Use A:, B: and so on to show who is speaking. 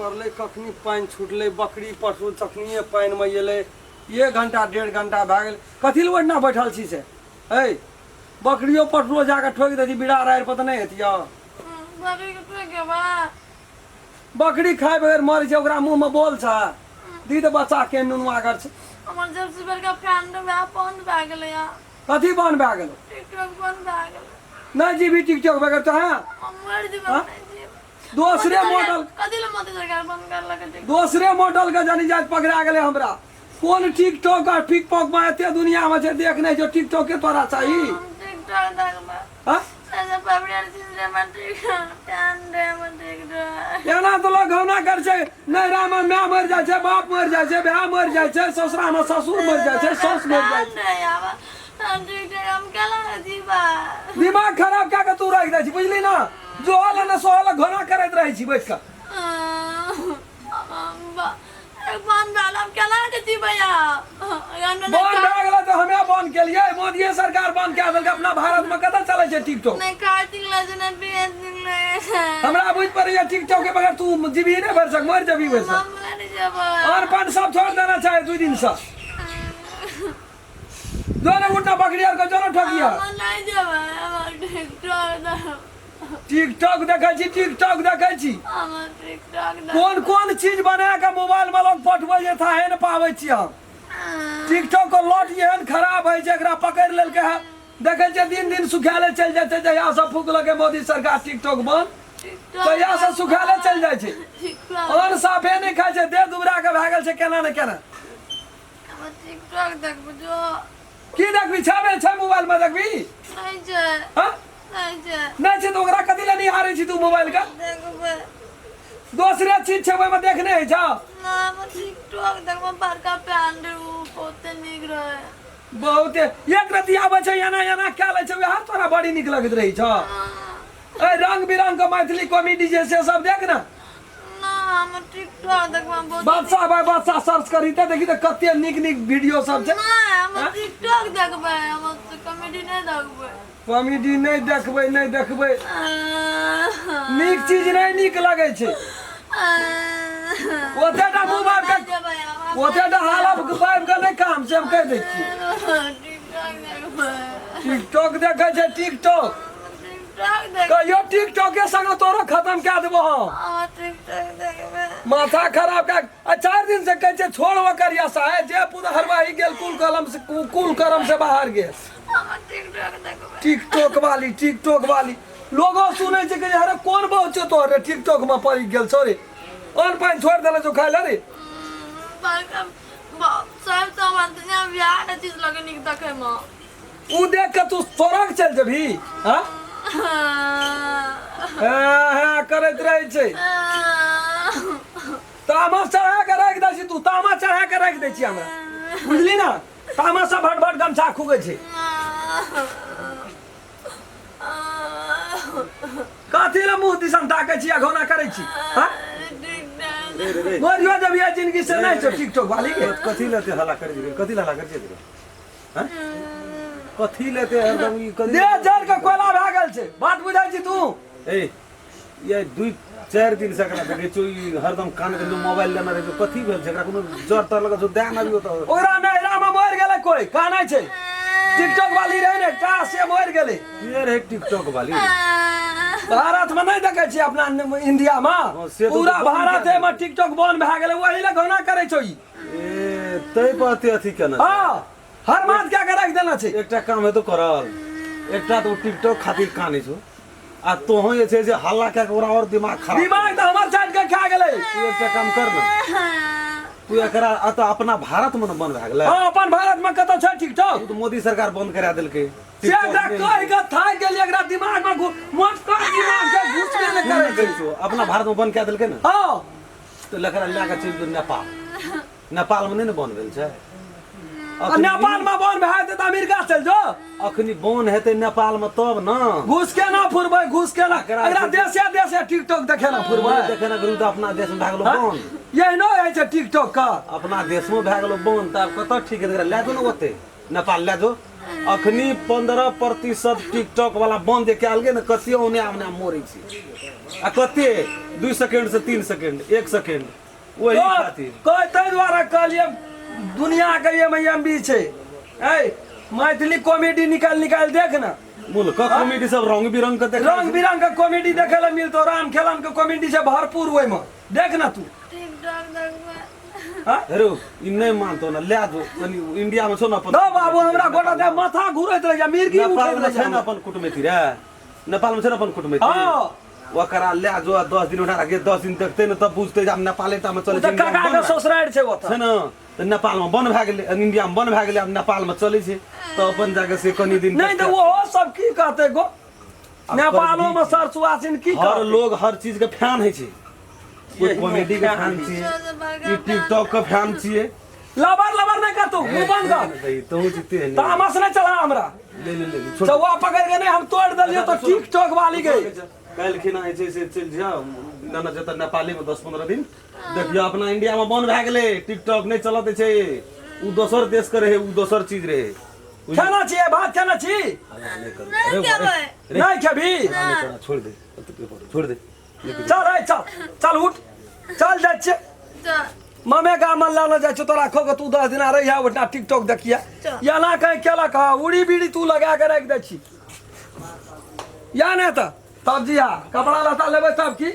A: पड़लै कखनी पानि छुटलै बकरी पशु तखनिए पानिमे एलै एक घंटा डेढ़ घंटा भए गेल कथी लए ओहिना बैठल छी से है बकरियो पशुओ जाकऽ ठोकि दै छी बिरार आरि पर तऽ नहि हेतियै
B: बकरी के ठोकि देबै
A: बकरी खाय बगैर मरै छै ओकरा मुँहमे बोल छै दी तऽ बच्चा के नुनुआगर छै
B: हमर सबसे बड़का फैन वएह बंद भए गेलै हँ
A: कथी बंद भए गेलो
B: टिकटॉक बंद भए गेलै
A: नहि जीबी टिकटॉक बगैर तऽ हँ
B: हम मरि जेबै
A: हाँ?
B: नहि जीबै
A: दोसरे मॉडल
B: कथी लए मोदी सरकार बंद करलक टिकटॉक
A: दोसरे मॉडल के जानी जात पकड़ा गेलै हमरा कोन टिकटॉक और पिकपॉक में एते दुनिया में छै देख नहि जो टिकटॉक के तोरा चाही
B: हम टिकटॉक देखबै
A: हाँ?
B: सबसे फेवरेट चीज रे हमर टिकटॉक फैन रे हमर टिकटॉक
A: एना तऽ लोग घौना कर छै नैहरा में माय मरि जाइ छै बाप मरि जाइ छै भाय मरि जाइ छै ससुरा में ससुर मरि जाइ छै साउस मरि जाइ छै
B: फैन रे आब हम टिकटॉक हम केना जीबै
A: दिमाग खराब कए के तू राखि दै छी बुझली ना जोहल ने सोहल घोना करैत रहै छी बैठ कऽ बंद भए गेलै तऽ हमे बंद केलियै मोदिये सरकार बंद कए देलकै अपना भारत मे कतऽ चलै छै टिकटॉक हमरा बुझि पड़ैया टिकटॉक के बगैर तू जीबी नहि भरि सक मरि जेबी वैसे आन पान सब छोड़ देना चाहे दू दिन से जो ने उठना बकरी आर के जो ने ठोकिया टिकटॉक देखै छी टिकटॉक देखै छी कोन कोन चीज बना के मोबाइल में लोग पठबै जे थाहे ने पाबै छी हम टिकटॉक के लॉट एहन खराब है छै एकरा पकड़ि लेलकै है देखै छियै दिन दिन सुखायले चलि जाइ छै जहिया से फूकलकै मोदी सरकार टिकटॉक बंद तहिया से सुखायले चलि जाइ छै अन्न साफे नहि खाइ छै देह दुबरा के भए गेल छै केना ने केना
B: टिकटॉक देखबो जो
A: की देखबी छाबे छै मोबाइल में देखबी
B: नहि छै
A: हाँ?
B: नहि छै
A: नहि छै तऽ ओकरा कथी लए निहारै छी तू मोबाइल के
B: देखबै
A: दोसरे चीज छै ओहिमे देखने होइ छौ
B: ना हम टिकटॉक देखबै बड़का फैन रहे उ बहुते नीक रहे
A: बहुते एक रति आबै छै एना एना कए लै छै वएह तोरा बड़ी नीक लगैत रहै छौ ए रंग बिरंग के मैथिली कॉमेडी जे से सब देख ना
B: ना हम टिकटॉक देखबै बहुत
A: बादशाह भाई बादशाह सर्च करी तऽ देखी तऽ कते नीक नीक वीडियो सब छै
B: ना हम टिकटॉक देखबै हम कॉमेडी नहि देखबै
A: कॉमेडी नहि देखबै नहि देखबै नीक चीज नहि नीक लगै छै ओतेटा मुँह बाबि कऽ ओतेटा हालत बाबि कऽ नहि काम छै हम कहि दै छियै टिकटॉक देखै छै टिकटॉक कहियो टिकटॉके संगे तोरो खत्म कए देबो हम माथा खराब कए आ चारि दिन से कहै छै छोड़ ओकर आशा है जे पुत हरवाही गेल कुल कलम से कुल करम से बाहर गेल टिकटॉक वाली टिकटॉक वाली लोगो सुनै छै कि अरे कोन बहु छौ तोहर रे टिकटॉक में पड़ी गेल छौ रे अन्न पानि छोड़ि देले छौ खाय ले रे उ देख के तू स्वर्ग चलि जेबही हाँ हाँ हाँ करैत रहै छै तामा चढ़ा के राखि दै छी तू तामा चढ़ा के राखि दै छी हमरा बुझली ना तामा से भट भट गमछा खुगै छै कथी लए मुँह दिसन ताकै छी आ घोना करै छी हाँ
C: रे रे रे
A: मरियो जब ये जिंदगी से नहीं छौ टिकटॉक वाली के
C: कथी लेते हल्ला करै छी कथी ला हल्ला करै छी रे हैं? कथी लेते हरदम ई कथी
A: देह जर के कोयला भए गेल छै बात बुझै छी तू
C: ए ये दुई चारि दिन से एकरा देखै छियौ ई हरदम कान के मोबाइल लेने रहै छौ कथी भेल छै एकरा कोनो जर तर लगल छौ दए ने अबियौ तऽ
A: ओकरा नैहरा में मरि गेलै कोई कानै छै टिकटॉक वाली रहै ने एकटा से मरि गेलै
C: के रहै टिकटॉक वाली
A: भारत में नहीं देखै छी अपना इंडिया में
C: हाँ, से तऽ
A: पूरा
C: बंद कए
A: भारत में
C: देलकै।
A: टिकटॉक बंद भए गेलै ओही लए घोना करै छौ ई
C: ए तै पर अते अथी केना छै?
A: हाँ हर मास क्या के राखि देना छै
C: एकटा काम हेतौ करल एकटा तऽ ओ टिकटॉक खातिर कानै छौ आ तोहूँ जे छै से हल्ला कए के ओकरा आओर दिमाग खराब
A: दिमाग तऽ हमर चाटि के खा गेलै
C: तू एकटा काम कर ने तू एकरा अतऽ अपना भारत मे ने बंद भए गेलै
A: हाँ अपन भारत में कतौ छै टिकटॉक
C: ओ तऽ मोदी सरकार बंद करा देलकै
A: से एकरा कहि के थाकि गेलियै एकरा दिमाग में मोटका दिमाग के घुसबे नहि करै छै
C: छौ अपना भारत मे बंद कए देलकै ने
A: हाँ
C: तऽ लकड़ा लए कऽ चलि जो नेपाल नेपालमे नहि ने बन भेल छै
A: आ नेपालमे बन भए जेतै तऽ अमेरिका चलि जो
C: अखनी बन हेतै नेपालमे तब ने
A: घूस केना फुरबै घूस केना
C: एकरा
A: एकरा देशे देशे टिकटॉक देखे ना फुरबै
C: देखे ना करू तऽ अपना देशमे भए गेलो
A: हाँ?
C: बन
A: एहनो होइ छै टिकटॉक के
C: अपना देशमे भए गेलो बन तऽ आब कतऽ ठीक हेतै एकरा लए जो ने ओतै नेपाल ले जो अखनी 15% टिकटॉक वाला बंद जे कयल गेल ने कते ओने आमने मरै छै आ कते 2 सेकेंड से 3 सेकेंड 1 सेकेंड ओही खातिर
A: कह ताहि दुआरे कहलियै दुनिया के एम एम बी छै ऐ मैथिली कॉमेडी निकालि निकालि देख ना
C: मूल क कॉमेडी सब रंग बिरंग के देख
A: रंग बिरंग के कॉमेडी देखे ला मिलतो राम खेलन के कॉमेडी छै भरपूर ओहिमे देख ना तू
B: टिकटॉक देखबै
A: हाँ?
C: हेरो ई नहि मानतो ने ले जो कनि इंडिया में छौ ने अपन
A: दो बाबू हमरा गोटा दे माथा घुरैत रहैया मिर्गी
C: नेपाल
A: उठैत
C: में छै
A: रहैया
C: ने अपन कुटमैती रे नेपाल में छै ने अपन कुटमैती
A: हाँ।
C: ओकरा ले जो आ 10 दिन उठा राखे 10 दिन देखते ने तब बुझते जे हम नेपाले टा में
A: ओ
C: चलै
A: तऽ
C: छै
A: काका के ससुरारि छै ओतऽ
C: छै ने तऽ नेपाल में बंद भए गेलै इंडिया में बंद भए गेलै आब नेपाल में चलै छै तऽ अपन जाके से कनि दिन
A: नहि तऽ ओहो सब की कहतै गो नेपालो में सर सुहासिन की
C: हर
A: कहतै
C: लोग हर चीज के फैन होइ छै कोई कॉमेडी के फैन छियै ई टिकटॉक के फैन छियै
A: लबर लबर नहीं कर तू मुंह बंद कर
C: तू जीते है
A: तामस नहीं चला हमरा
C: ले ले ले छोड़
A: चौवा पकड़ के नहीं हम तोड़ दलियो तो टिकटॉक वाली गई
C: काल्हि खिना जे छै से चलि जाओ नाना जतऽ नेपाली में 10-15 दिन देखियो अपना इंडिया में बंद भए गेलै टिकटॉक नहीं चलत छै उ दोसर देश के रहे उ दोसर चीज रहे
A: खाना छी भात खाना छी
C: नहीं करू
B: नहीं खेबै
A: नहीं खेबी
C: नहीं करा छोड़ दे छोड़ दे
A: चल रे चल चल उठ चल जाइ छियै
B: चल
A: ममे गाम लऽ जाइ छियौ तोरा खो के तू 10 दिना रहिया ओहिठिना टिकटॉक देखिया
B: चल।
A: एना कहीं केलक हँ उड़ी बीड़ी तू लगा के राखि दै छी या नहि तऽ तब जिया कपड़ा लत्ता लेबै तब की